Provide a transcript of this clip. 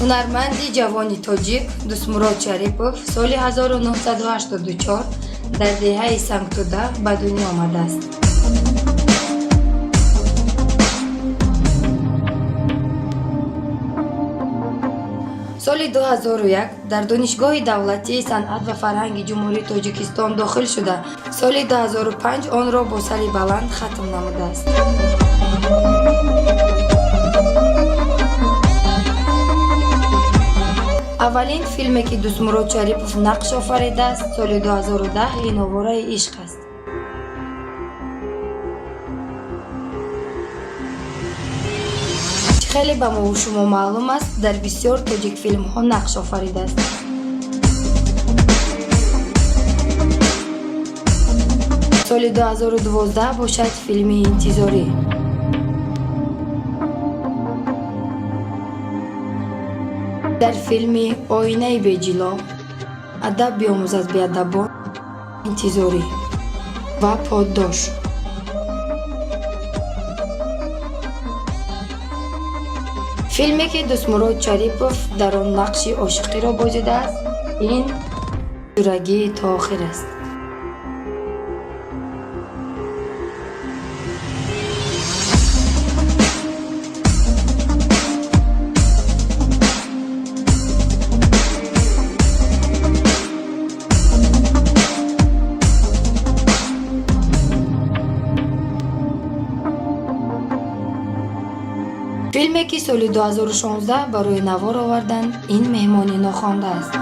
Ҳунарманди ҷавони тоҷик Дӯстмурод Шарипов соли 1984 дар деҳаи Сангтӯда ба дунё омадааст. Соли 2001 дар Донишгоҳи давлатии санъат ва фарҳанги Ҷумҳурии Тоҷикистон дохил шуда, соли 2005 онро бо сари баланд хатм намудааст. Аввалин филме, ки Дӯстмурод Шарипов нақш офаридааст, соли 2010 ин «Овораи ишқ» аст. Хеле ба мову шумо маълум аст, дар бисёр тоҷикфилмҳо нақш офаридааст. Соли 2012 бошад, филми «Интизорӣ». Дар филми «Оинаи беҷило», «Адаб биомӯз аз беадабон», «Интизорӣ» ва «Поддош». Филме, ки Дӯстмурод Шарипов дар он нақши ошиқиро бозидааст, ин «Ҷурагӣ то охир» аст. Филме, ки соли 2016 барои навор оварданд, ин «Меҳмони нохонда» аст.